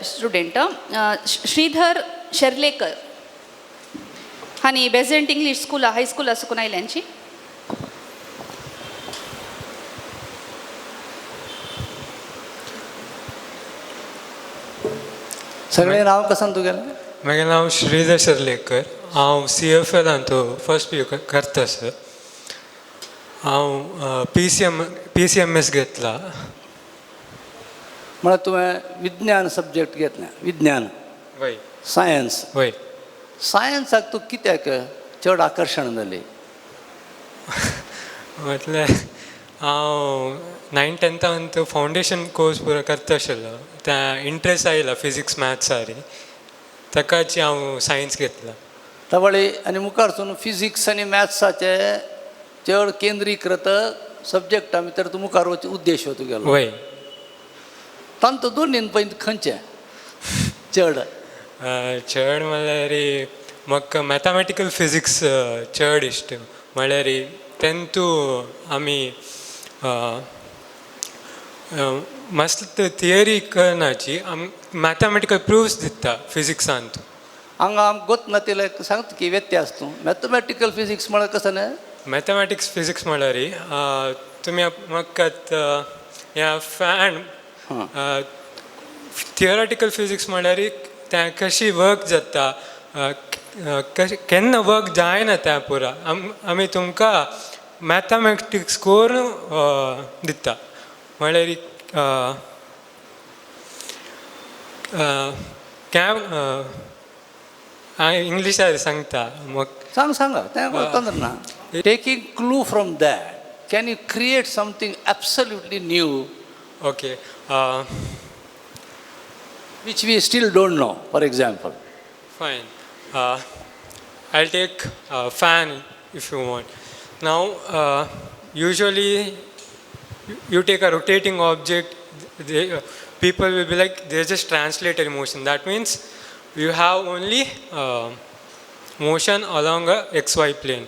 Student Shridhar शेर्लेकर हांणी Besant English school हायस्कुला सुकून आयल्यांची. सगळें नांव कसं तुगेलें? म्हगेलें नांव श्रीधर शेर्लेकर. हांव सी एफ एलांत फर्स्ट पी यू करता सर. हांव PCM PCMS घेतला. म्हळ्यार तुवें विज्ञान सब्जॅक्ट घेतलें, विज्ञान. वय. सायन्स. वय. सायन्साक तूं कित्याक चड आकर्शण जालें? म्हटल्यार हांव नायन टेंथान फावंडेशन कोर्स पुरो करता आशिल्लो, त्या इंट्रस्ट आयला फिजिक्स मॅथ्सारी, ताकाच हांव सायन्स घेतला. तवळे आनी मुखारसून फिजिक्स आनी मॅथ्साचे चड केंद्रीकृत सब्जॅक्टा भितर तूं मुखार वचचे उद्देश हो तुगेलो. वय. तांतू दोनीन पयलीं खंयचें चड? चड म्हणल्यार म्हाका मॅथमॅटिकल फिजिक्स चड इश्ट. म्हळ्यार तेंतू आमी मस्त थियरी करनाची, आम मॅथमॅटिकल प्रुफ्स दिता फिजिक्सांत. हांगा आमकां गोत ना तिले सांगता की व्यत्यास तूं मॅथमॅटिकल फिजिक्स म्हळ्यार कसं न्हय? मॅथमॅटिक्स फिजिक्स म्हळ्यार तुमी म्हाका ह्या फॅन थियोरेटिकल फिजिक्स म्हळ्यार तें कशी वर्क जाता, कशें केन्ना वर्क जायना तें पुरा आमी तुमकां मॅथमॅटिक्स करून दिता. म्हळ्यार हांव इंग्लिशार सांगता म्हाका. सांग, सांगा, तें तोंदर ना. Taking clue from that, can you create something absolutely new okay which we still don't know, for example? Fine. I'll take a fan if you want. Now, usually you take a rotating object, people will be like, they're just translatory motion. That means you have only motion along a XY plane.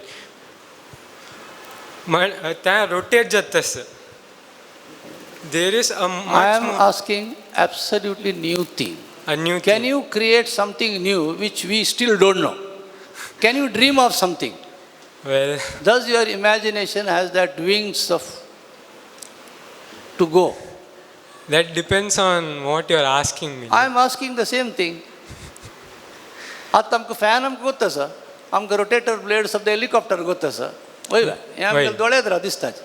त्या rotate जाता. There is a I much am more asking absolutely new thing. A new Can thing. you create something new which we still don't know? Can you dream of something? Well, Does your imagination has that wings of to go? That depends on what you're asking me. I am asking the same thing. आतां आमकां fan आमकां गोत्त आसा, आमकां rotator blades of the helicopter गोत्त आसा, वय हें आमकां वय. दोळ्यात राव दिसता की.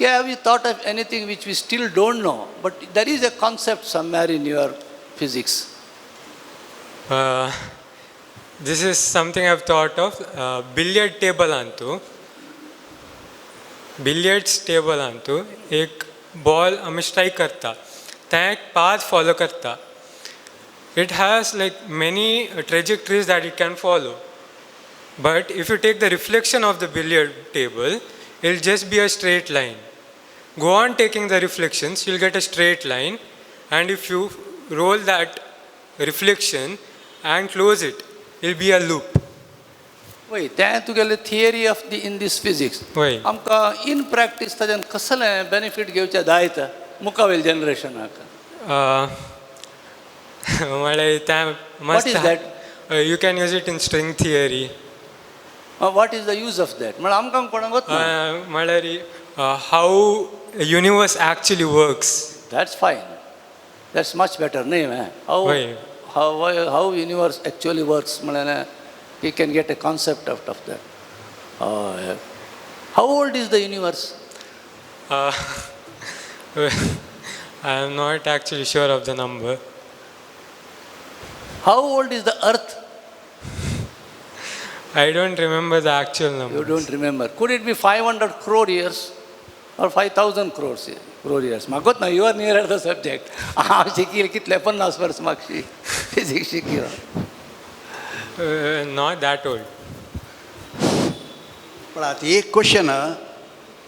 Have you thought of anything which we still don't know, but there is a concept somewhere in your physics? This is something I've thought of. Billiard table antu. Billiards table antu. एक ball आमी strike करता, तें एक path follow करता. It has like many trajectories that it can follow. But if you take the reflection of the billiard table, it'll just be a straight line. Go on taking the reflections, you'll get a straight line. And if you roll that reflection and close it, it'll be a loop. वय, तें तुगेलें theory of the in this physics. वय. आमकां in practice ताच्यान कसलें benefit घेवचें जायत मुखावेल जनरेशनाक? म्हळ्यार तें What is that? You can use it in string theory. What is the use of that? म्हळ्यार आमकां कोणाक वतना. म्हळ्यार how universe actually works. That's fine. That's much better, न्ही हें? How वय. How universe actually works म्हळ्यार you can get a concept out of that. हय. How old is the universe? I am not actually sure of the number. How old is the earth? I don't remember the actual number. You don't remember. Could it be 500 crore years or 5,000 crore years? म्हाका ना, you are near the subject. हांव शिकील कितले 50 वर्स मागशी physics शिकील. Not that old. पण आतां एक question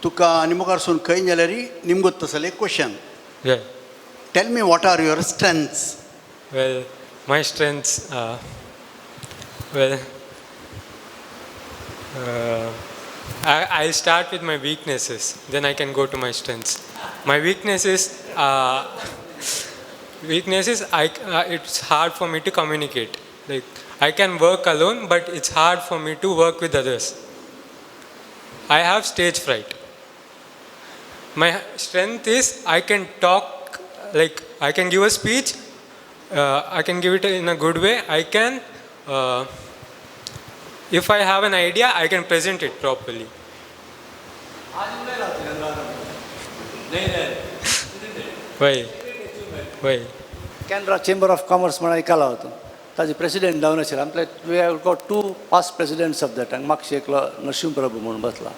तुका आनी मुखारसून खंय जाल्यार निमगोत तसलें एक question. Yeah. Tell me, what are your strengths? Well, my strengths, well, I'll start with my weaknesses, then I can go to my strengths. My weakness is, Weakness is it's hard for me to communicate. Like I can work alone, but it's hard for me to work with others. I have stage fright. My strength is I can talk, like I can give a speech, I can give it in a good way. I can, if I have an idea, I can present it properly. Why? Why? Canara chamber of commerce म्हणून ऐकायला होतो ताजे president जावन आशिल्ले आमचे. We have got two past presidents of that. हांगा मागशे एकलो नरसिंह प्रभू म्हणून बसला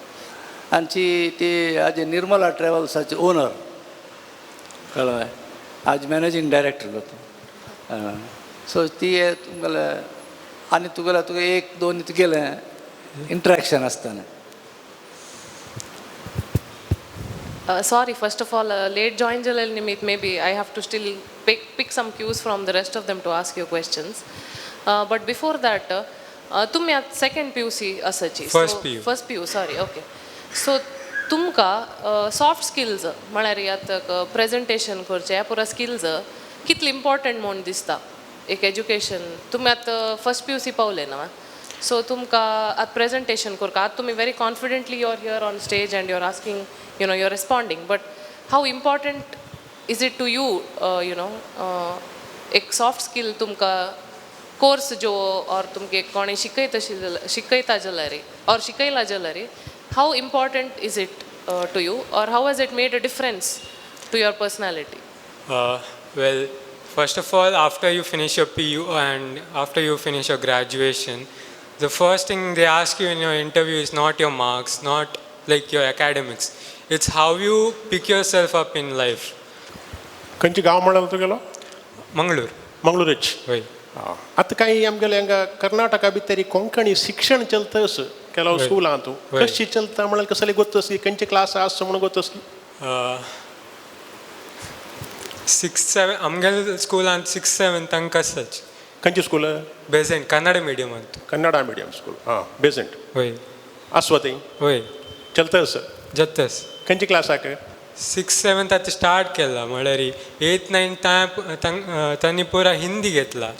आनी ती आज निर्मला ट्रॅवल्साचे ओनर कळ्ळें, आज मॅनेजींग डायरेक्टर जाता. सो ती तुमगेले आनी तुगेले तुका एक दोन तुगेलें इंट्रॅक्शन आसतालें. Sorry, first of all, late join jalal nimit, maybe I have to still pick some cues from the rest of them to ask you questions. But before that, तुम्ही आत second PUC असाची. First So, PU. First PU, sorry, okay. So, तुमका soft skills, म्हळ्यार आतां presentation करचें, ह्या पुरा skills कितले important म्हूण दिसता एक एज्युकेशन. तुमी आतां फर्स्ट PUC पावले ना, सो तुमकां आतां प्रेजेंटेशन करता, आतां तुमी very confidently you are here on stage and you are asking, you know, you are responding, but how important is it to you, you know, एक सॉफ्ट स्कील तुमकां course जो ऑर तुमगे कोणें शिकयता शिकयता जाल्यार ऑर शिकयला जाल्यार, how important is it to you or how has it made a difference to your personality? Well, first of all, after you finish your PU and after you finish your graduation, the first thing they ask you in your interview is not your marks, not like your academics. It's how you pick yourself up in life. खंयचे गांव म्हणालो तूं गेलो? Mangalore. मंगळूरच. Why? आतां कांय आमगेले हांगा कर्नाटका भितर कोंकणी शिक्षण चलता असो ಕೆಲವು स्कुलां तूं कशी चलता म्हळ्यार कसली गोत आसली, खंयचे क्लास आसा म्हणून गोत आसली? 6 7 आमगेले स्कुलांत 6 7 तांकां आसाच. खंयचे स्कूल? बेझंट, कन्नड मिडियम अंतू. Kannada medium school. हां, बेझंट. वय. आसवा थंय? वय. चलता असो? जत्तस. खंयचे क्लासाक? 6 7 आतां स्टार्ट केला, म्हळ्यार 8 9 तांणी पुरा हिंदी घेतला.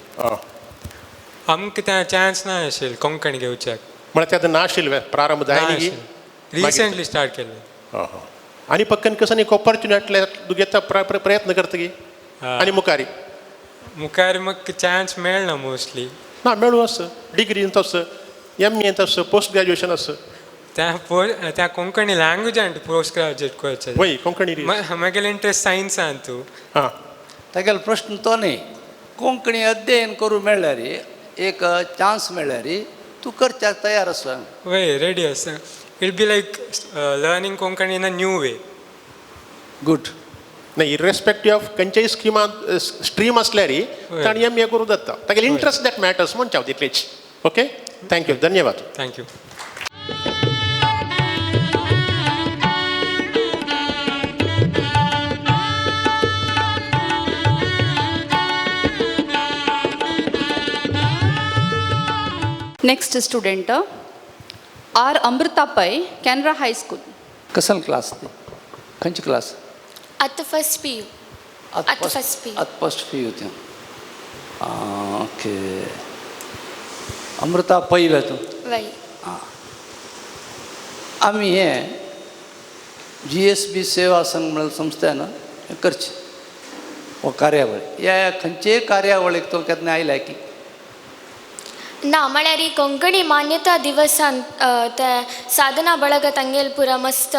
आमकां त्या चान्स ना आशिल्लो कोंकणी घेवच्याक. म्हळ्यार ते आतां नाशिल्लें प्रारंभ जायनी? रिसेंटली स्टार्ट केलें. हां हां. आनी पक्कन कसो एक ऑपॉर्च्युनिटी तुगेता प्रयत्न करता की आनी मुखारी? मुखार म्हाका चान्स मेळना मोस्टली. ना मेळूं आसा, डिग्रीन तसो, एम एन तसो, पोस्ट ग्रॅज्युएशन आसा. त्या कोंकणी लँग्वेजान पोस्ट ग्रॅज्युएट करचें. वय कोंकणी. म्हगेलें इंट्रस्ट सायन्सान तूं. हां. तागेलो प्रश्न तो न्ही, कोंकणी अध्ययन करूं मेळ्ळ्यार एक चान्स मेळ्ळ्यार तूं करच्याक तयार आसा? वय, रेडी आसा. It be like learning Konkani in a new way. Good. नाही, इररेस्पेक्टीव ऑफ खंयच्याय स्किमांत स्ट्रीम आसल्यार ताणें एम ए करूं जाता, तागेले इंट्रस्ट that matters म्हणचे हांव तितलेच. ओके, thank you, धन्यवाद. Thank you. Next student R Amrita Pai, Canara high school. कसल क्लास ती, खंयची क्लास? आतां फर्स्ट पी यू. आतां फर्स्ट पी. आतां फर्स्ट पी यू ती. ओके, अमृता पै वे तूं? वय. आमी हे GSB सेवा संघ म्हणल्यार संस्थेन हें करचें हो कार्यावळ. ह्या खंयचेय कार्यावळीक तूं केन्ना आयल्या की? ना, म्हळ्यार ही कोंकणी मान्यता दिवसान ते साधना ಬಳಗ ತಂಗೇಲ್ ಪೂರ मस्त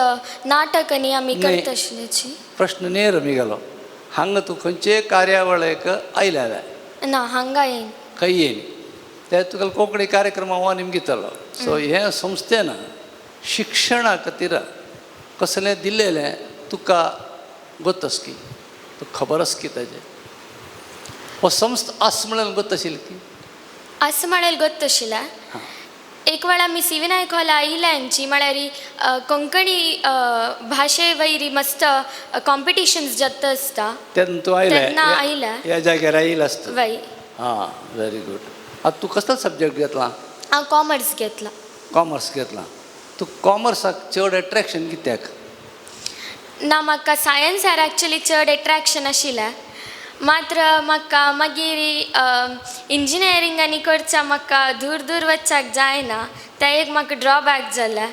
नाटक न्ही आमी न्ही. करता आशिल्ल्याची. प्रश्न नेर मिगेलो, हांगा तूं खंयचेय कार्यावळीक आयल्या? ना, हांगा येयन. खंय येयली ते तुका कोंकणी कार्यक्रम हो निमगितलो. सो हे संस्थेन शिक्षणा खातीर कसलें दिल्लेलें तुका गोत आस की, तुका खबर आस की ताजें हो संस्था आस म्हणल्यार गोत आशिल्ली की? असं म्हळ्यार गोत आशिल्लें. एक वेळा आमी सी व्ही नायक हॉला आयिल्ल्यांची, म्हळ्यार कोंकणी भाशे वयरी मस्त कॉम्पिटिशन्स जाता आसता. तेन्ना तूं आयलें? तेन्ना आयलें. ह्या जाग्यार आयिल्लें आसता. वय. हां, व्हेरी गूड. आतां तूं कसलो सब्जॅक्ट घेतला? हांव कॉमर्स घेतला. कॉमर्स घेतला. तूं कॉमर्साक चड एट्रॅक्शन कित्याक? ना, म्हाका सायन्सार एक्चुली चड एट्रॅक्शन आशिल्लें, मात्र म्हाका मागीर इंजिनियरींग आनी करच्या म्हाका दूर दूर वचपाक जायना, तें एक म्हाका ड्रॉबॅक जाला.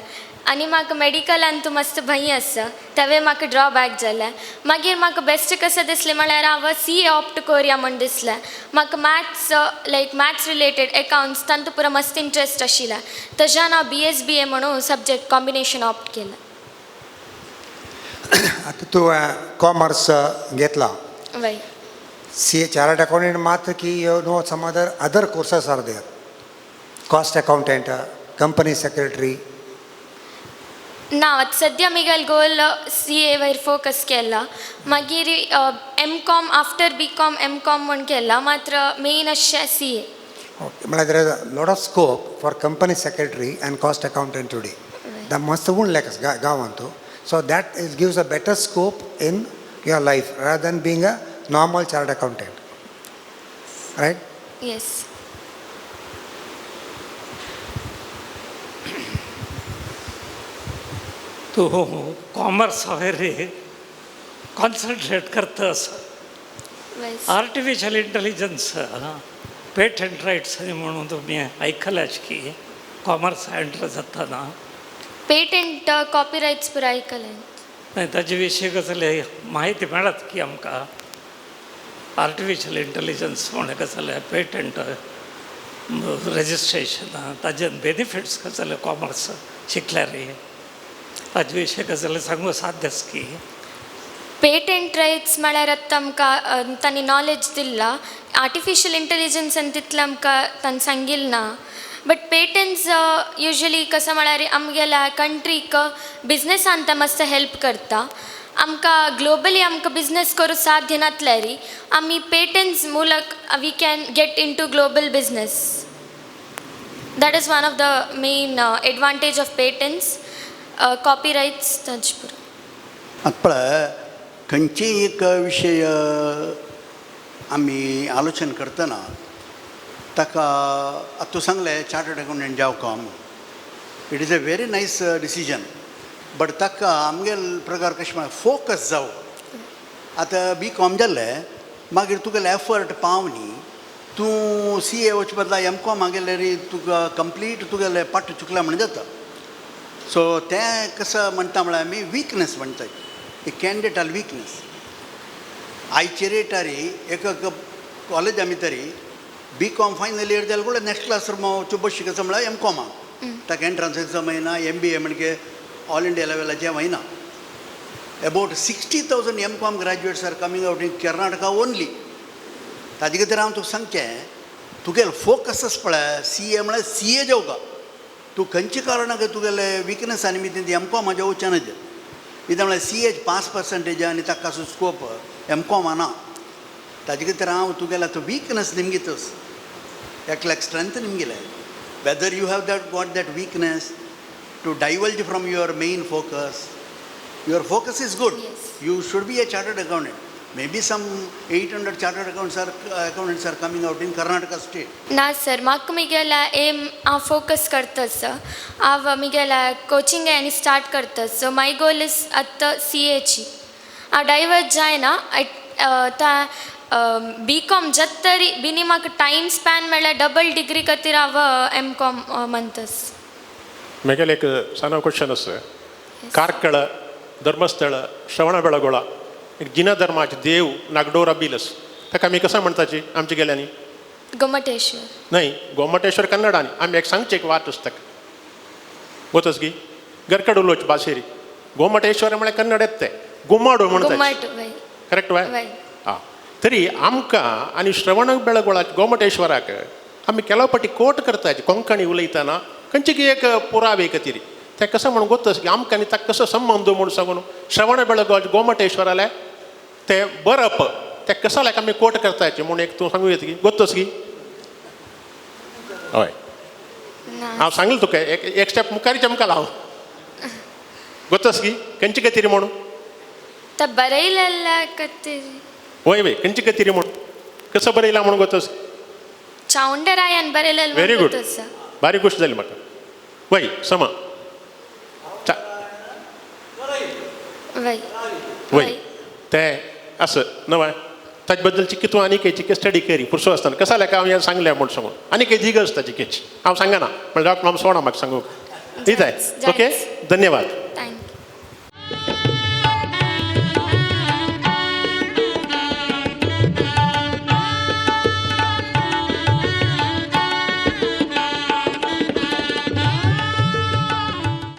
आनी म्हाका मेडिकलान तूं मस्त भंय आसा, तेवूय म्हाका ड्रॉबॅक जाला. मागीर म्हाका बेस्ट कशें दिसलें म्हळ्यार हांव CA opt करया म्हूण दिसलें. म्हाका maths, like maths related accounts तांतू पुरो मस्त इंट्रस्ट आशिल्लें. तशान हांव BSBA म्हणून सब्जेक्ट कॉम्बिनेशन ऑप्ट केलें. आतां तूं कॉमर्स घेतला. वय. CA chartered accountant मात्र की you know some other courses are there, cost accountant, company secretary? ना, आतां सद्या म्हगेलो गोल CA वयर फोकस केला. मागीर MCom, after BCom MCom म्हूण केला, मात्र मेन अशें CA. Okay, म्हळ्यार there is a lot of scope for company secretary and cost accountant today. The मस्त उणलें गांवांत, so that is gives a better scope in your life rather than being a normal chartered accountant, right? Yes. तूं कॉमर्सा वयर concentrate करता आसा. वय. Artificial intelligence, patent rights म्हणून तुमी आयकल्याच की कॉमर्स एंटर जाताना? पेटंट, कॉपीरायट्स पुरो आयकलें. नाही, ताजे विशीं कसले म्हायती मेळत की आमकां? आर्टिफिशियल इंटेलिजन्स म्हण कसले पेटंट रजिस्ट्रेशन, ताजे बेनिफिट्स कसले कॉमर्स शिकल्यार, ताजे विशीं कसले सांगू साध्य आसा की? पेटंट रायट्स म्हळ्यार आतां आमकां तांणी नॉलेज दिल्ला. आर्टिफिशियल इंटेलिजन्स आनी तितलें आमकां तांणी सांगिल्लें ना, बट पेटंट्स युजली कसो म्हळ्यार आमगेल्या कंट्रीक बिजनसान ते मातसो हेल्प करता. आमकां ग्लोबली आमकां बिजनस करूं साध्य नातल्यार आमी पेटंट्स मुलक we can get into global business. That is one of the main advantage of patents, copyrights ताजे पुरो. आतां पळय, खंयचीय एक विशय आमी आलोचन करतना ताका आतां तूं सांगलें चार्टर्ड अकाउंटंट जावं का. It is a very nice decision, but ताका आमगेल प्रकार कशें म्हळ्यार फोकस जावं. आतां BCom जालें, मागीर तुगेले एफर्ट पाव न्ही, तूं CA वचपा बदला MCom गेल्यार तुका कंप्लीट तुगेलें पाट चुकला म्हण जाता. सो तें कसं म्हणटा म्हळ्यार आमी विकनस म्हणटा, एक कॅन्डिडेटाल विकनस. आयचे रेटारी एक कॉलेजा भितरी BCom final year जाल्यार कुडे नेक्स्ट क्लास रुमा बशी कसो म्हळ्यार MComaक ताका एंट्रन्स एग्जाम येना, MBA म्हणजे ऑल इंडिया लेवलाचें वयना. About 60,000 MCom graduates are coming out in Karnataka only. ताजे खातीर हांव तुका सांगचें, तुगेलो फोकसच पळय CA म्हळ्यार CA जावका. तूं खंयच्या कारणाक तुगेले विकनस आनी निमित्तान MCom जावचें ना. कितें म्हळ्यार CA pass percentage आनी ताका स्कोप MCom ना. ताजे खातीर हांव तुगेलो आतां विकनस निमगीतच एकल्याक strength निमगिलें, whether you have that got that weakness to diverge from your main focus. Your focus is good. Yes. You should be a chartered accountant. Maybe some 800 chartered accountants are coming out in Karnataka state. ना sir, म्हाका म्हगेल्या M हांव focus करता sir. हांव म्हगेल्या coaching आनी start करता. So my goal is आतां CAची. हांव डायवर्ट जायना. आतां BCom जातरी बिनी म्हाका टायम स्पॅन मेळ्ळ्यार डबल डिग्री खातीर हांव MCom म्हणतस. म्हगेलें एक सानो क्वेश्चन आसा. कार्कळ, धर्मस्थळ, श्रवणबेळगोळा एक जिना धर्माचे देव नागडोरा बिलस, ताका आमी कसो म्हणटाची आमच्या गेल्यांनी? गोमटेश्वर. न्हय, गोमटेश्वर कन्नडानी. आमी एक सांगचे एक वाट आसता ताका वतस की गरकड उलोवचे भाशेरी. गोमटेश्वर म्हळ्यार कन्नड येता तें गुमाडो म्हणटा. गोमट, वय. करेक्ट वय? वय. आं, तरी आमकां आनी श्रवण बेळगोळा गोमटेश्वराक आमी केलो पाटी कोट करताची कोंकणी उलयतना खंयची की एक पुरावे खातीर. तें कसो म्हणून गोतस की आमकां आनी ताका कसो संबंद म्हूण सांगून श्रवण बेळगोळ गोमटेश्वराले ते बरप ते कसो लायक आमी कोट करताचे म्हूण एक तूं सांगू येता की गोतस की? हय. ना. हांव सांगलें तुका एक एक स्टेप मुखारीच आमकां हांव गोतस की खंयचे खातीर म्हणून. तर बरयलेल्या खातीर. वय वय, खंयचे खातीर म्हूण, कसो बरयला म्हणून गोतस? चावंडरायान बरयलेलें. Very good. गोतस. बारीक गोश्ट जाली म्हाका. वय, समा. वय. वय, ते असं नवाय. ताजे बद्दलची कितू आनी खंयची स्टडी करी पुरसो आसतना कसो लेखा हांव हें सांगलें म्हूण सांगून आनी खंय दीग आसता चिकेची हांव सांगना म्हणल्यार डॉक्टर हांव सोडा म्हाका सांगूंक दिताय. ओके, धन्यवाद. Thank you.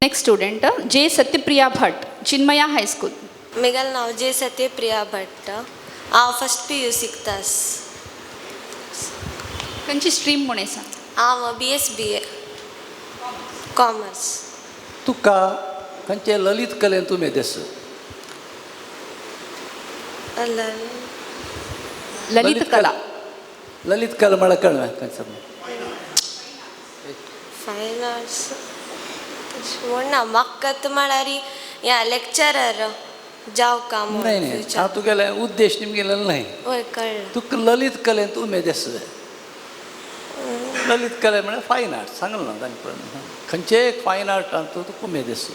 Next student J Satyapriya Bhat, Chinmaya high school. मेगल नांव जे सत्यप्रिया भट्ट. हांव फस्ट पी यू शिकतास. खंयची स्ट्रीम म्हूण आसा? हांव B S B A commerce. तुका खंयचे ललित कलेन तुवें देस? ललित कला. ललित कला म्हळ्यार कळ्ळें खंयचो? फायन आर्ट्स तशें म्हण ना म्हाका म्हळ्यार या लेक्चरर जावका म्हूण नाही नाही, फ्युचर. हांव तुगेलें उद्देश निमगेलें न्हय. वय कळ्ळें. तुका ललित कलेन उमेद आसा. ललित कला म्हळ्यार फायन आर्ट सांगलें ना तांणे पण खंयचेय एक फायन आर्टान तुका उमेद आसा.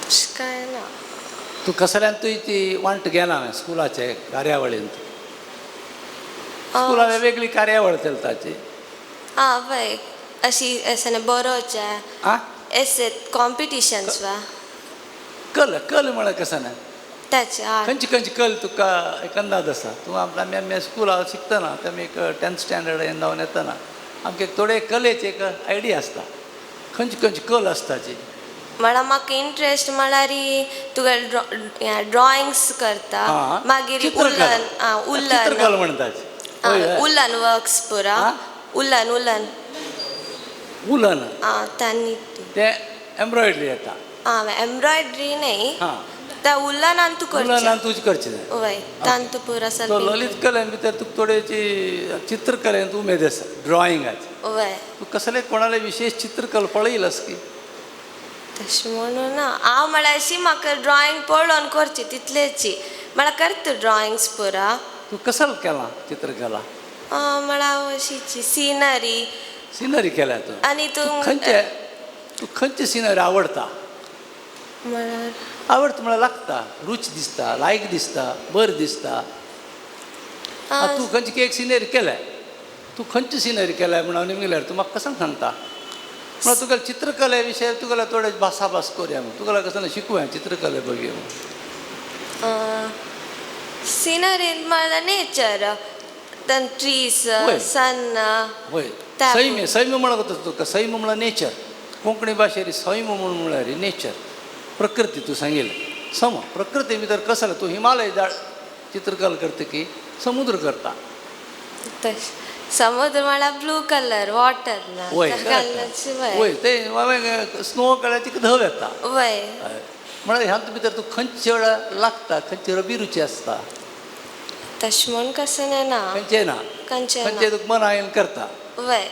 तशें कांय ना. तूं कसल्यान तुवें ती वांट घेना स्कुलाचे कार्यावळींत? स्कुलान वेगळी कार्यावळ चलताची. आं वय अशी अशें बरोवचें आं एसे कॉम्पिटिशन्स वा कल कल म्हळ्यार कसं ना ताचे आर्ट. खंयची खंयची कल तुका एक अंदाज आसा? तूं आमी आमी स्कुलाक शिकतना ते आमी एक टेंथ स्टँडर्ड हें जावन येतना आमकां एक थोडे कलेची एक आयडिया आसता. खंयची खंयची कल आसताची? म्हळ्यार म्हाका इंट्रस्ट म्हळ्यार तुगे ड्रॉइंग्स करता, मागीर उलन उलन चित्रकला म्हणटाची. उलन वर्क्स पुरा उलन उलन उलन आं तांणी ते एम्ब्रॉयडरी येता. आं एम्ब्रॉयडरी न्हय त्या उलनान तूं करचें. उलनान तुजें करचें. वय तांतू पुरा सो ललित कलेन भितर तुका थोडेची चित्रकलेन उमेद आसा ड्रॉइंगाची. वय तूं कसले कोणाले विशेष चित्रकला पळयलास की? तशें म्हणून ना हांव म्हळ्यार अशी म्हाका ड्रॉइंग पळोवन करची तितलेची म्हळ्यार करता ड्रॉइंग्स पुरा. तूं कसल केलां चित्रकला? म्हळ्यार अशीची सिनरी. सिनरी केल्या तूं? आनी तूं खंयचे तूं खंयची सिनरी आवडटा? म्हळ्यार आवडटा म्हळ्यार लागता रूच दिसता, लायक दिसता, बरें दिसता. तूं खंयची एक सिनरी केल्या, तूं खंयची सिनरी केल्या म्हूण हांव निमगेल्यार तूं म्हाका कसो सांगता? म्हळ्यार तुका चित्रकले विशय तुका थोडे भासाभास करुया म्हूण तुका कसो शिकूया चित्रकले बघूया म्हूण. सिनरीन म्हळ्यार नेचर, ट्रीज, सन. वय सैम. सैम म्हणत तुका सैम म्हळ्यार नेचर. कोंकणी भाशेर सैम म्हणून म्हळ्यार नेचर, प्रकृती. तूं सांगिल्लें सम प्रकृती भितर कसलें तूं हिमालय चित्रकला करता की समुद्र करता? समुद्र म्हळ्यार ब्लू कलर वॉटर ना वय वय ते स्नो कलर तिका धव येता. वय म्हळ्यार ह्या भितर तूं खंयचे वेळार लागता, खंयची अभिरुची आसता? तशें म्हूण कसलें ना. खंयचें ना? खंयचें खंयचें तुका मनान करता? वय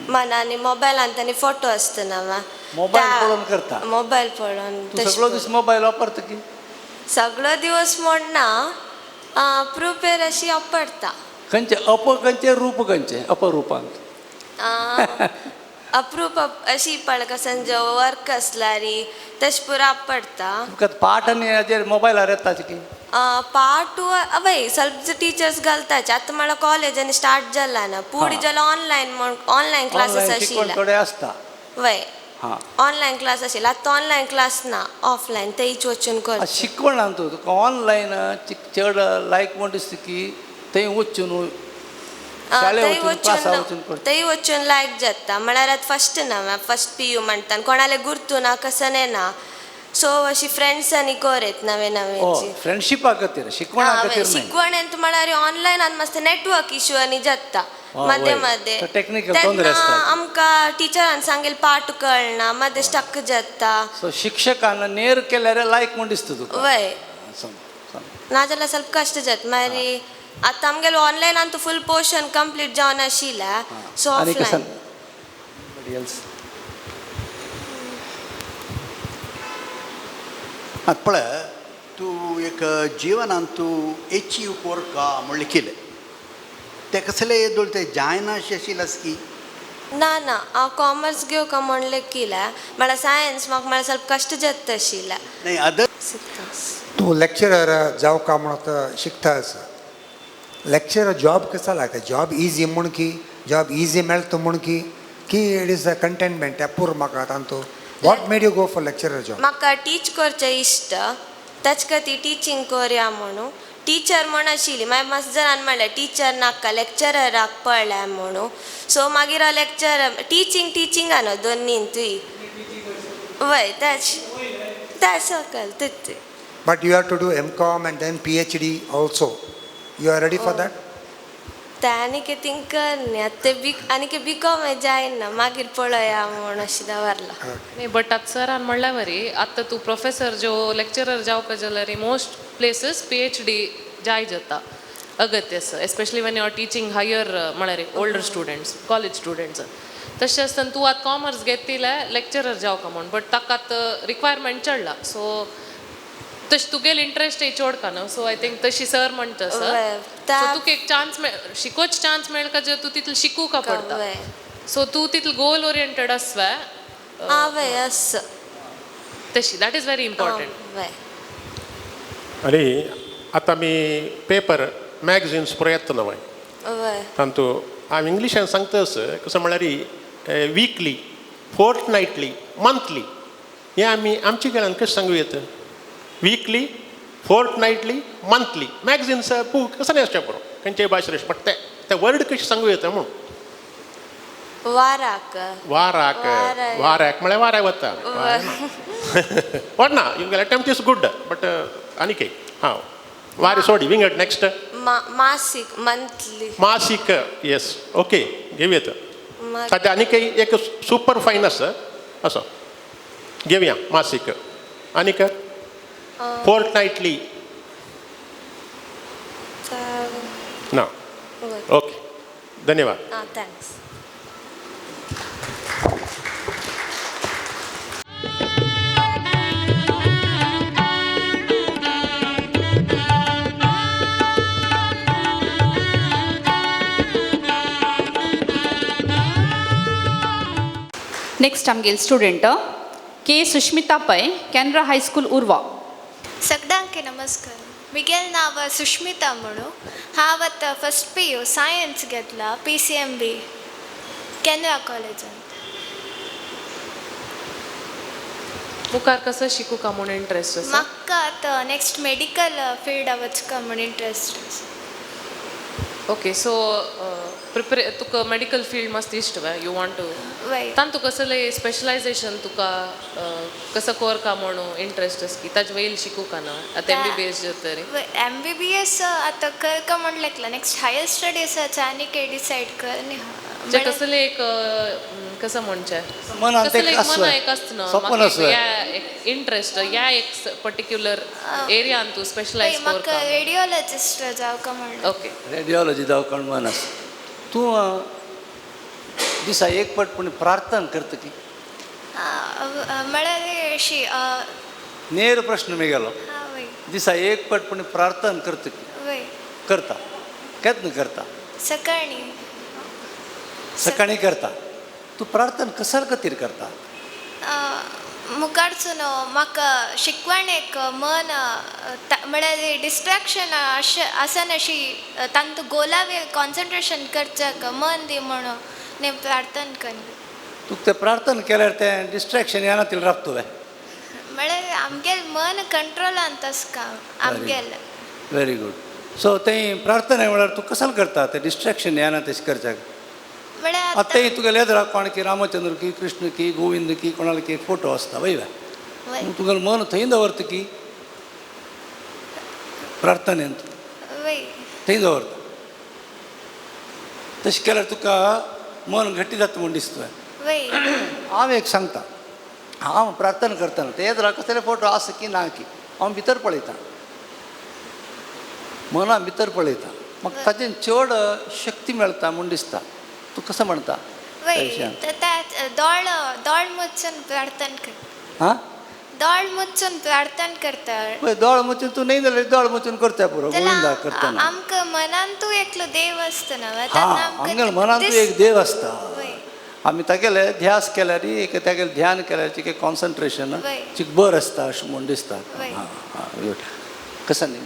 मनान मोबायलान तांणी फोटो आसता ना वा मोबायल पळोवन करता? मोबायल पळोवन. तूं सगळो दीस मोबायल वापरता की? सगळो दिवस म्हण ना, प्रुपेर अशी वापरता. खंयचे अप खंयचे रूप खंयचे अपरुपांत? अप्रूप अशी पळय कसं वर्क आसल्यार तशें पुरा वापरता. तुका पाठ आनी हाजेर मोबायलार येता की? पार्ट अवय ಸ್ವಲ್ಪ टीचर्स घालताचे. आतां म्हळ्यार कॉलेज आनी स्टार्ट जाला ना, पुढे जाला ऑनलायन म्हण ऑनलायन क्लासीस आशिल्ले थोडे आसता. वय ऑनलायन क्लास आशिल्ले. आतां ऑनलायन क्लास ना, ऑफलायन तेच वचून कर शिकवण. तूं तुका ऑनलायन चड लायक म्हण दिसता की थंय वचून थंय वचून लायक जाता? म्हळ्यार आतां फस्ट ना, फस्ट पी यू म्हणटा कोणाले गुर्तू ना कसं ना, सो अशी फ्रेंड्स आनी कोरेत नवे नवे फ्रेंडशिपा खातीर शिकवणा खातीर. शिकवण म्हळ्यार ऑनलायन आनी मातशें नेटवर्क इशू आनी जाता मध्ये मध्ये. टेक्निकल आमकां टिचरान सांगेल पाठ कळना, मध्ये स्टक जाता. सो शिक्षकान नेर केल्यार लायक म्हूण दिसता तुका? वय नाजाल्यार ಸ್ವಲ್ಪ कश्ट जाता. मागीर आतां आमगेलो ऑनलायन आनी फूल पोर्शन कंप्लीट जावन आशिल्लें, सो ऑफलायन. आतां पळय तूं एक जिवनान तूं एचीव कोरका म्हणलें केलें तें कसलें येदोळ तें जायना अशें आशिल्लें की ना ना, हांव कॉमर्स घेवका म्हणलें केलें, म्हळ्यार सायन्स म्हाका म्हळ्यार ಸ್ವಲ್ಪ कश्ट जाता आशिल्लें. नाही अदर तूं लेक्चरर जावका म्हणून शिकता आसा. लेक्चरर जॉब कसा लागता? जॉब इजी म्हूण की जॉब इजी मेळटा म्हूण की की it is a contentment पूर म्हाका तांतू what made you go for lecturer job? म्हाका टीच करचें इश्ट, ताचे खातीर टिचींग करया म्हणून. टिचर म्हण आशिल्ली, मागीर मातशें जाणान म्हणलें टिचर नाका, लेक्चरराक पळय म्हणून. सो मागीर हांव लेक्चर टिचींग टिचिंगा न्हू दोनींतूय. वय तेच तें सकल तेच. But you have to do M Com and then PhD also. You are ready for that? तें आनी कितें करनी आतां तें बी आनी बी कॉम जायना, मागीर पळया म्हूण अशें दवरलां. न्ही, बट आतां सरान म्हणल्या वरी आतां तूं प्रोफेसर ज्यो लेक्चरर जावपा जाल्यार मोस्ट प्लेसीस PhD जाय जाता अगत्य आसा, especially when you are teaching higher म्हळ्यार ओल्डर स्टुडंट्स, कॉलेज स्टुडंट्स. तशें आसतना तूं आतां कॉमर्स घेतिल्लें लेक्चरर जावका म्हूण, बट ताका आतां रिक्वायरमेंट चडला, सो तशें तुगेले इंट्रस्ट चोडका न्हू. सो I think तशी सर म्हणटा सर, सो तुका एक चान्स मेळ, शिकोच चान्स मेळका जे तूं तितलें शिकूका पडटा. सो तूं तितलें गोल ओरिएंटेड आसवे. हांवें आस तशी that is very important. वय. आनी आतां आमी पेपर मॅगझिन्स प्रयत्न वय तातूंत हांव इंग्लिशान सांगताच कसो म्हळ्यार विकली, फोर्टनायटली, मंथली हें आमी आमच्या घरान कशें सांगू येता? विकली, फोर्टनायटली, मंथली मॅगझिन्स बूक कसं नाही आसचें पुरो खंयच्याय भाशेन, बट ते ते वर्ड कशें सांगू येता म्हूण? वाराक. वाराक. वाराक म्हळ्यार वाऱ्याक वता वट ना. You attempt is good, but आनीक हां वारी सोडी विंगड नेक्स्ट. मासीक, मंथली. मासीक, येस, ओके, घेवया. सद्या आनीक एक सुपर फायन आसा असो घेवया मासीक. आनीक फोर्टनायटली ना? ओके, धन्यवाद. आं, thanks. Next आमगेल student K Sushmita Pai, Canara high school, Urva. सगळ्यांक नमस्कार. मिगेल नांव सुष्मिता म्हणू. हांव आतां फस्ट PU science घेतला PCMB Canara कॉलेजांत. मुखार कसो शिकूका म्हूण इंट्रस्ट आसा? म्हाका आतां नेक्स्ट मेडिकल फिल्डा वचका म्हूण इंट्रस्ट आसा. ओके, सो प्रिपरे तुका मेडिकल फील्ड मस्त इश्ट वे, you want to? वय. तान तुका कसले स्पेशलायझेशन तुका कसं कोरका म्हणून इंट्रस्ट आसा की ताजे वयल शिकूका ना आतां MBBS जातरी? MBBS आतां करका म्हण लेखला, नेक्स्ट हायर स्टडीज आनी डिसायड कर. जे कसले एक कसं म्हणचें मनांत कसले एक एक मना एक आसता न्हू, सपन म्हाका आसता. ह्या एक इंट्रस्ट ह्या एक पर्टिक्युलर एरियान तूं स्पेशलायज म्हाका कोरका. रेडियोलॉजिस्ट जावका म्हण. ओके. रेडियोलॉजी दवाखान मन आसा. तूं दिसा एक पट पूण प्रार्थना करता की? म्हळ्यार अशी नेर प्रश्न मेगेलो. दिसा एक पट पूण प्रार्थना करता की? वय. करता? केन्ना करता? सकाळी. सकाळी करता. तूं प्रार्थना कसार खातीर करता? मुखारचो म्हाका शिकवण एक मन म्हळ्यार डिस्ट्रेक्शन अशें आसना अशी तांतू गोलावेर कॉन्सन्ट्रेशन करच्याक मन दी म्हणून न्ही प्रार्थना कर. तुका तें प्रार्थना केल्यार तें डिस्ट्रेक्शन येना तितलें रावता तुवें? म्हळ्यार आमगेल मन कंट्रोलान तस काम आमगेल. Very good. सो तें प्रार्थना म्हळ्यार तूं कसाल करता तें डिस्ट्रेक्शन येना तशें करच्याक? म्हळ्यार आतां तुगेले येदरा कोण की रामचंद्र की कृष्ण की गोविंद की कोणाला की फोटो आसता वय? तुगेलें मन थंय दवरता की प्रार्थनेंत? थंय दवरता. तशें केल्यार तुका मन घट्टी जाता म्हूण दिसता. हांव एक सांगता, हांव प्रार्थना करतना ते येदरा कसले फोटो आसा की ना की हांव भितर पळयतां, मना भितर पळयता, म्हाका ताजेन चड शक्ती मेळटा म्हूण दिसता. तूं कसो म्हणटा? दोळ दोळ मुचून प्रार्थना कर. हां, दोळ मुचून प्रार्थना करता. पळय दोळ मुचून तूं न्हय जाल्यार दोळ मुचून करता पुरो गोविंदा करतना. आमकां मनान तूं एकलो देव आसता ना? हां, आमगेल्या मनान तूं एक देव आसता. आमी तागेले ध्यास केल्यार एक तागेले ध्यान केल्यार चिके कॉन्सन्ट्रेशन वय. चिक बरं आसता अशें म्हूण दिसता. वय. हां हां कसं न्ही.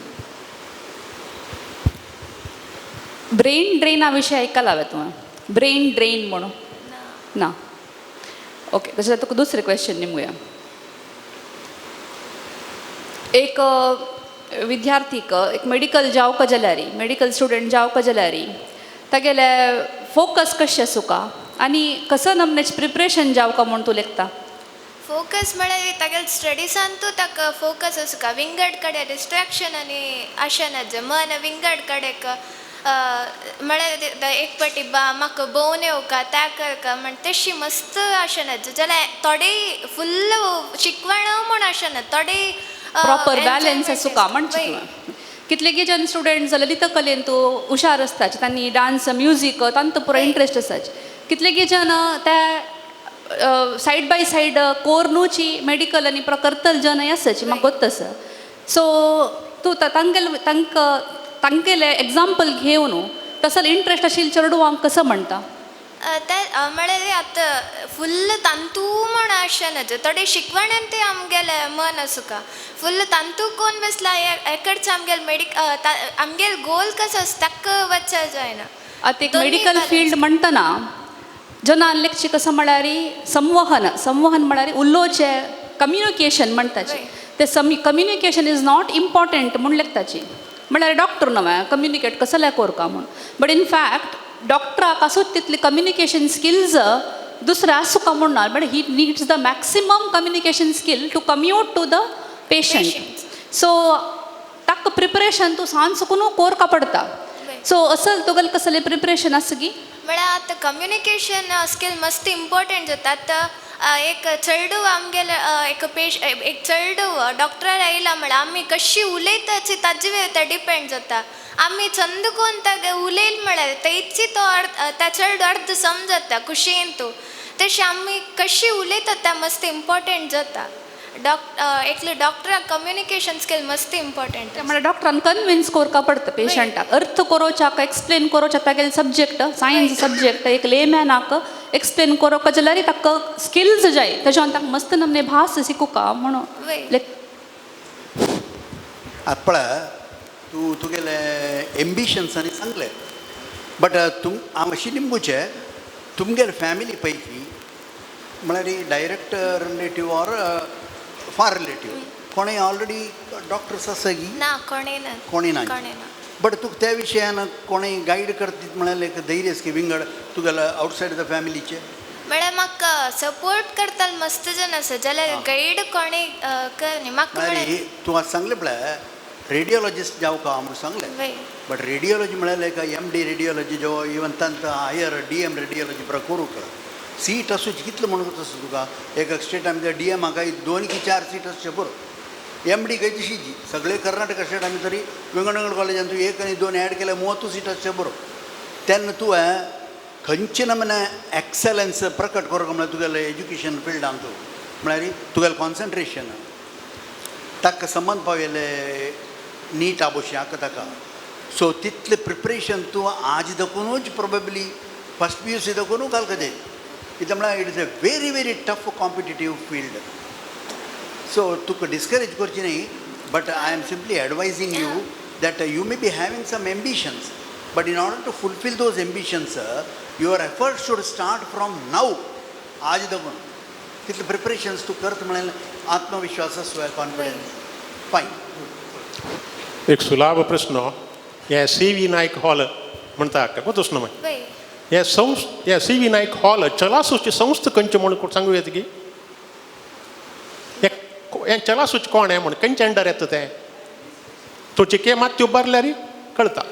ब्रेन ड्रेना विशय आयकला हांवें तुवें? ब्रेन ड्रेन म्हणून ना? ओके, तशें तुका दुसरें क्वेश्चन निमगुया. एक विद्यार्थीक एक मेडिकल जावका जाल्यार, मेडिकल स्टुडंट जावका जाल्यार तागेले फोकस कशें आसूका आनी कसो नमनेचें प्रिपरेशन जावका म्हूण तूं लेखता? फोकस म्हळ्यार तागेले स्टडिसान तूं ताका फोकस आसूका, विंगड कडेन डिस्ट्रेक्शन आनी आशें ना, मन विंगड कडेक म्हळ्यार एक पाटी बा म्हाका भोंवन येवका त्या करका म्हण तशी मस्त आशें ना, जाल्यार थोडे फुल्ल शिकवण म्हूण आशें ना, थोडे प्रॉपर बॅलन्स enjoyment आसूका आसता. म्हणचे वय. तुवें. कितलेगी जन स्टुडंट ललित कलेन तूं हुशार आसता, तांणी डांस म्युजीक तांकां पुरो इंट्रस्ट आसाच. कितलेगी जन त्या सायड बाय सायड कोर्नूची मेडिकल आनी पुरो करतले जनय आसाची, म्हाका गोत्त आसा. सो तूं तांगेले तांकां तांगेले एग्जाम्पल घेवन तसो इंट्रस्ट आशिल्ले चेडवांक कसो म्हणटा? ते म्हळ्यार आतां फुल्ल तांतू म्हूण आशें ना, थोडे शिकवणेन ते आमगेले मन आसूका, फुल्ल तांतू कोण बसला एकडचे आमगेले मेडिक आमगेले गोल कसो आसा ताका वचपाक जायना. आतां एक दोनूय मेडिकल balance. Field म्हणटना जनान लेखची कसं म्हळ्यार संवहन, संवहन म्हळ्यार उलोवचें, कम्युनिकेशन म्हणटाची. वय. ते सम कम्युनिकेशन is not important म्हूण लेखताची, म्हळ्यार डॉक्टर न्हय कम्युनिकेट कसलें कोरका म्हूण, बट इन फॅक्ट डॉक्टराक आसूत तितली कम्युनिकेशन स्किल्स दुसरें आसूका म्हूण ना, but he needs the maximum communication skill to commute to the patient. Patients. So ताका प्रिपरेशन तूं सांज सुकून कोरका पडता. वय. सो असल तुगेलें कसलें प्रिपरेशन आसा गी? म्हळ्यार आतां कम्युनिकेशन स्कील मस्त इम्पॉर्टंट जाता. आतां एक चेडूं आमगेले एक पेश एक चेडूं डॉक्टरार आयला म्हळ्यार आमी कशी उलयताची ताजे वयर डिपेंड जाता. आमी चंद कोन तागे उलयल म्हळ्यार तेची तो अर्थ त्या चेडूं अर्थ समजता खुशयेन तूं, तशें आमी कशी उलयता तें मस्त इम्पॉर्टंट जाता. एकले डॉक्टराक कम्युनिकेशन स्कील मस्त इम्पॉर्टंट. म्हळ्यार डॉक्टरान कन्विन्स कोरका पडटा पेशंटाक, अर्थ कोरोच्याक, एक्सप्लेन कोरोच्या तागेले सब्जेक्ट, सायन्स सब्जेक्ट एक लेमॅनाक एक्सप्लेन कोरोका जाल्यार ताका स्किल्स जाय, तेज्यान ताका मस्त नमने भास शिकूका म्हणून. वय. लायक आतां पळय तूं तुगेले एम्बिशन्स आनी सांगलें, बट तुम हांव अशी निमगुचें तुमगेले फॅमिली पैकी म्हळ्यार direct relative or far relative कोणूय ऑलरेडी डॉक्टर्स आसा गी? ना, कोणें ना. कोणूय ना. कोणें ना. बट तुका त्या विशयान कोणूय गायड करतीत म्हळ्यार एक धैर्य आसा की विंगड तुगेले आवटसायड the फॅमिलीचे? म्हळ्यार म्हाका सपोर्ट करताले मस्त जन आसा, जाल्यार गायड कोणें कर न्ही म्हाका. म्हळ्यार म्हळ्यार तूं आतां सांगलें पळय रेडियोलॉजिस्ट जावका म्हूण सांगलें, वय. बट रेडियोलॉजी म्हळ्यार एक एम डी रेडियोलॉजी जो इवन तांकां हायर डी एम रेडियोलॉजी पुरा करूंक सीट आसूची कितलें म्हणून आसा तुका एक स्टेटान डी एम हाका 2 की 4 सीट आसचे पुरो, एम डी खंय तशीची सगळे कर्नाटक स्टेट आमी तरी विंगड विंगड कॉलेजान तूं 1 आनी 2 एड केल्यार 30 सीट आसचे पुरो. तेन्ना तुवें खंयचे नमूने एक्सलन्स प्रकट करूंक म्हळ्यार तुगेलें एज्युकेशन फिल्डान तूं म्हळ्यार तुगेलें कॉन्सन्ट्रेशन ताका संबंद पावयले नीट आबोशी हाका ताका, सो तितलें प्रिपरेशन तूं आज दाखोवनूच probably first P U C दाखोवनूच घालका जाय. कितें म्हळ्यार it is a very very tough competitive field. So तुका डिस्करेज करची न्ही, but I am simply advising you that you may be having some ambitions, but in order to fulfil those ambitions your effort should start from now. आज दाखोवन तितले preparations तूं करता म्हळ्यार आत्मविश्वास आसतोय, कॉन्फिडन्स फायन. एक सुलाभ प्रश्न, हे सी व्ही नायक हॉल म्हणटा गोतूच न्हय? वय. हे संस्थ, हे सी व्ही नायक हॉल चलासूची संस्था खंयची म्हूण सांगू येता की? हें चलासूच कोण हें म्हूण खंयचे अंडर येता तें? तूं चिके मात उबारल्यार कळटा.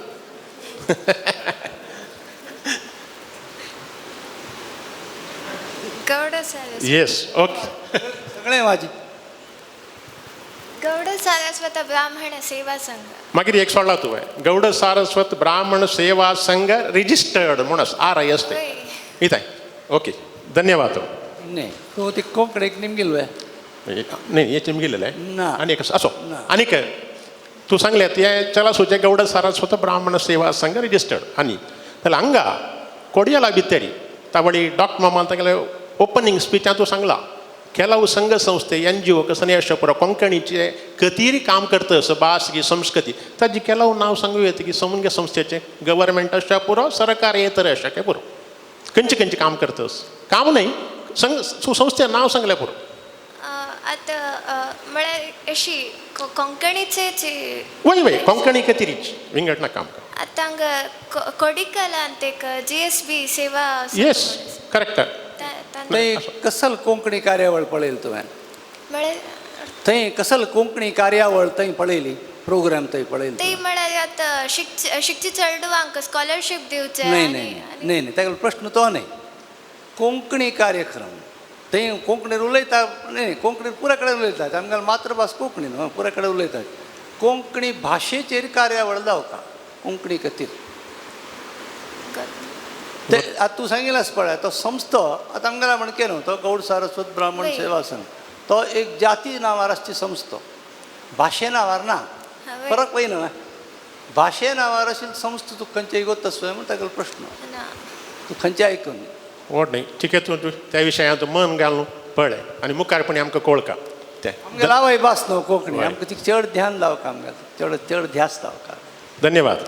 गौड सारस्वत. येस, ओके. सगळें वाजी गौड सारस्वत ब्राह्मण सेवा संघ. मागीर एक सोडला तुवें, गौड सारस्वत ब्राह्मण सेवा संघ रिजिस्टर्ड म्हणून आर I S ते वय. इथं ओके, धन्यवाद. न्ही तूं ती कोंकणीक निमगिल्ले? नाही हे निमगिल्लें ना. आनी एक असो ना. आनीक तूं सांगलें तें चलासूचें गौड सारस्वत ब्राह्मण सेवा संघ रिजिस्टर्ड आनी जाल्यार हांगा कोडियाला भितरी तावळी डॉक्टर मामान तागेले ओपनींग स्पिचांतू सांगला, ಕೆಲವು ಸಂಘ ಸಂಸ್ಥೆ NGO कसने अशें पुरो कोंकणीचे कतीरी काम करता असो भास की संस्कृती ताजी ಕೆಲವು नांव सांगू येता की संघ संस्थेचे गव्हर्मेंट अशें पुरो सरकार येतर अशें काय पुरो खंयचे खंयचे काम करतस काम न्हय संघ संस्थे नांव सांगलें पुरो. आतां म्हळ्यार अशी कोंकणीचेच वय वय कोंकणी कतिरीच विंगडना काम. आतां हांगा कोडिकल ಅಂತ एक GSB सेवा येस करेक्ट. थंय कसल कोंकणी कार्यावळ पळयली तुवें? म्हळ्यार थंय कसल कोंकणी कार्यावळ थंय पळयली, प्रोग्राम थंय पळयली? ते म्हळ्यार आतां शिकचे चेडवांक स्कॉलरशीप दिवचे. न्हय न्हय न्हय न्हय, तागेलो प्रश्न तो न्हय. कोंकणी कार्यक्रम थंय कोंकणीर उलयता न्हय, कोंकणीर पुराय कडेन उलयतात, आमगेली मातृभास कोंकणी न्हू, पुराय कडेन उलयतात. कोंकणी भाशेचेर कार्यावळ जावका कोंकणी खातीर ते आतां तूं सांगिल्लें पळय तो संस्थो आतां आमगेला म्हणके न्हू तो गौड सारस्वत ब्राह्मण सेवा संघ तो एक जाती नांवार आसची संस्थो, भाशे नांवार ना. फरक पळय न्हू, भाशे नांवार आशिल्ली संस्था तुका खंयचे गोत म्हण तागेलो प्रश्न, तूं खंयचे आयकून व्हड न्हय ठीक आहे, तूं त्या विशयांत मन घालून पळय आनी मुखारपणी आमकां कोळका तें. आमगेली आवय भास न्हू कोंकणी, आमकां ती चड ध्यान लावका, आमगेलें चड चड ध्यास लावका. धन्यवाद.